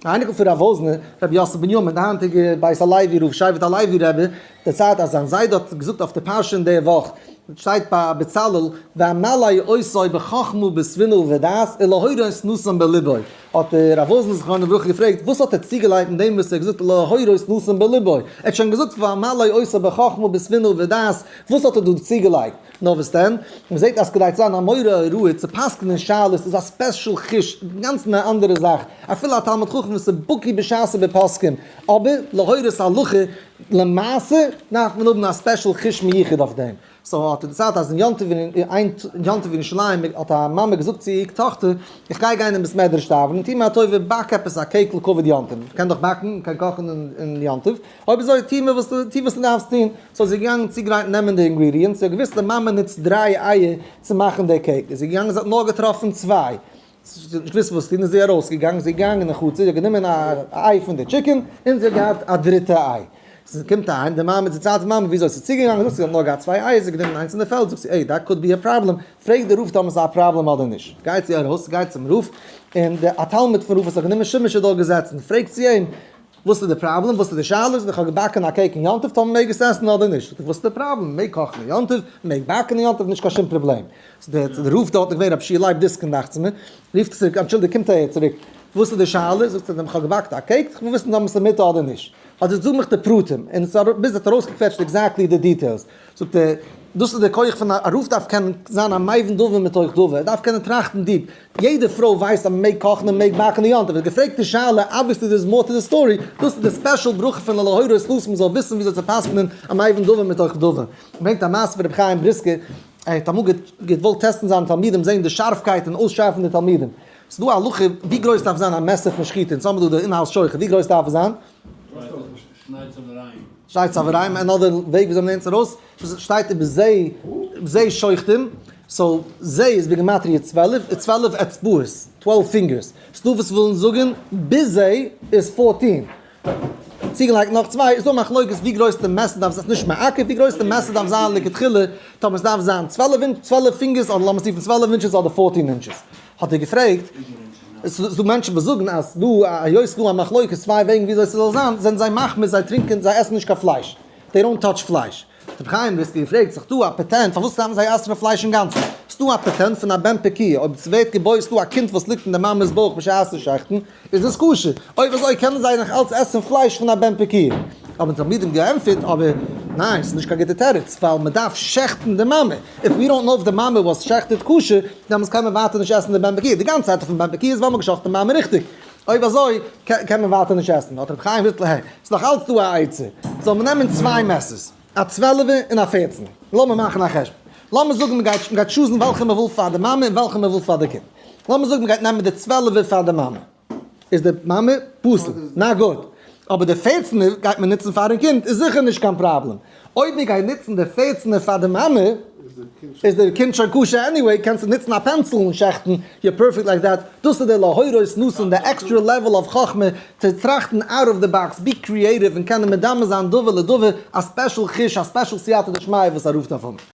א אייניקל פון רב וואזנער, רבי יוסף בנימין, די היינטיגע בית הלוי רב, שבט הלוי רבי, דערציילט אז זיין זיידע האט געזאגט אויף די פרשה אין די וואך, שטייט ביי בצלאל, ואמלא אותו בחכמה בתבונה ובדעת ולהורות נתן בלבו, האט רב וואזנער זכרונו לברכה געפרעגט, וואס האט ער צוגעלייגט אין דעם וואס ער האט געזאגט להורות נתן בלבו, ער האט שוין געזאגט ואמלא אותו בחכמה בתבונה ובדעת, וואס האט ער דא צוגעלייגט? נאר וואס דען? מען זעט אז כדי צו זיין א מורה הוראה צו פסק'נען שאלות איז א special חוש, אינגאנצן א אנדערע זאך, אפילו א תלמיד חכם וואס איז בקי בשס ובפוסקים, אבער להורות הלכה למעשה דארף מען האבן א special חוש מיוחד אויף דעם. so האט ער דערציילט אז אין יום טוב אין יום טוב אין ירושלים האט א מאמע געזאגט צו איר טאכטער, איך גיי גיין אין בית מדרש דאווענען, טו מיר א טובה באק עפעס א cake לכבוד יום טוב, מען קען דאך באקן, מען קען קאכן אין יום טוב, אויב אזוי טו מיר וואס טו וואס דו דארפסט טון. so איז זי געגאנגען צוגרייטן נעמען די ingredients, זי האט געוואוסט די מאמע נוצט דריי אייער צו מאכן די cake, איז זי געגאנגען זי האט נאר געטראפן צוויי, זי האט נישט געוואוסט וואס טון איז זי ארויסגעגאנגען, זי איז געגאנגען אין חצר, זי האט גענומען א איי פון די chicken, און זי האט געהאט א דריטע איי. זי קומט אהיים, די מאמע דערציילט די מאמע וויאזוי ס'איז צוגעגאנגען, זאגט זי האט נאר געהאט צוויי אייער, זי האט גענומען איינס אין די פעלד, זאגט זי, hey, that could be a problem, פרעג די רב טאמער ס'איז א פראבלעם אדער נישט. גייט זי ארויס, גייט צום רב, און די א תלמיד פון רב וואס האט גענומען שימוש איז דארט געזעצן, פרעגט זי אים, וואס איז די פראבלעם? וואס איז די שאלה? איך האב געבאקן א cake אין יום טוב, טאמער מעג עס עסן אדער נישט? זאגט ער, וואס איז די פראבלעם? מען מעג קאכן אין יום טוב, מען מעג באקן אין יום טוב, נישט קיין שום פראבלעם. דער רב דארט איז געווען רבי שיע לייב דיסקין דאכט זיך מיר, רופט ער צוריק, אנטשולדיגט קומט אהער צוריק, וואס איז די שאלה? זאגט ער, איך האב געבאקט א cake, איך וויל וויסן טאמער עס איז מותר אדער נישט. האט ער זאג מיך די פרטים, און ביז ער האט ארויסגעקוועטשט exactly די details. זאגט ער, דאס איז דער כח פון א רב דארף קענען זיין א מבין דבר מתוך דבר, ער דארף קענען טראכטן deep, יעדע פרוי ווייסט אז מען מעג קאכן און מען מעג באקן אין יום טוב, ער האט געפרעגט די שאלה, obviously there is more to the story, דאס איז די special ברכה פון להורות נתן מען זאל וויסן וויאזוי צו פסק'נען א מבין דבר מתוך דבר. ברענגט א מעשה פון רבי חיים בריסקער, ער האט אמאל געוואלט טעסטן זיינע תלמידים זען די שארפקייט און אויסשארפן די תלמידים, ס'איז דא א הלכה ווי גרויס דארף זיין א מעסער פון שחיטה, אונז האבן דא די in-house שוחט, ווי גרויס דארף עס זיין? שטייט סבוריים, another וועג וויאזוי מ'לערנט עס ארויס, שטייט ובזה בזה שוחטים, so זה איז בגימטריא 12, איז 12 אצבעות, 12 fingers, ס'דא וואס ווילן זאגן בזה איז 14, צוגעלייגט נאך צוויי, איז דא מחלוקת ווי גרויס די מעסער דארף זיין, ס'נישט מעכב ווי גרויס די מעסער דארף זיין לכתחילה, טאמער ס'דארף זיין 12 אינטש, 12 fingers אדער לאמיר עס רופן 12 inches אדער 14 inches. האט ער געפרעגט, עס איז דא מענטשן וואס זאגן אז דא היות ס'דא א מחלוקת צוויי וועגן וויאזוי ס'זאל זיין, זענען זיי מחמיר זיי טרינקען זיי עסן נישט קיין פלייש, they don't touch פלייש. האט רבי חיים בריסקער געפרעגט, ס'איז דא א פאטענט פארוואס דארפן זיי אסר'ן פלייש אינגאנצן? ס'דא א פאטענט פון א בן פקועה, אויב ס'ווערט געבוירן ס'דא א קינד וואס ליגט אין די מאמע'ס בויך בשעת'ן שעכטן, איז עס כשר, אויב אזוי קענען זיי נאך אלץ עסן פלייש פון א בן פקועה. האבן תלמידים געענטפערט, אבער ניין, ס'איז נישט קיין גוטע תירוץ, ווייל מ'דארף שעכטן די מאמע, if we don't know if די מאמע was שעכטעט כשר, דעמאלטס קען מען ווייטער נישט עסן די בן פקועה, די גאנצע היתר פון בן פקועה איז ווייל מ'האט געשאכטן די מאמע ריכטיג, אויב אזוי קען מען ווייטער נישט עסן. האט רבי חיים געזאגט, ל ה, ס'איז נאך אלץ דא א עצה, זאל מען נעמען צוויי מעסערס, א צוועלעווע און א פערצענער, לאמיר מאכן א חשבון, לאמיר זאגן מ'גייט מ'גייט choose ן וועלכע מ'וויל פאר די מאמע און וועלכע מ'וויל פאר די קינד, לאמיר זאגן מ'גייט נעמען די צוועלעווע פאר די מאמע, איז די מאמע פסול, נא גוט, אבער די פערצענער גייט מען נוצן פארן קינד איז זיכער נישט קיין פראבלעם, אויב מען גייט נוצן די פערצענער פאר די מאמע איז די קינד שוין כשר anyway, קענסטו נוצן א pencil און שעכטן, you're perfect like that, דאס איז די להורות נתן, די extra level of חכמה צו טראכטן out of the box, be creative און קענען מדמה זיין דבר לדבר, א special חוש, א special סייעתא דשמיא וואס א רב דארף האבן.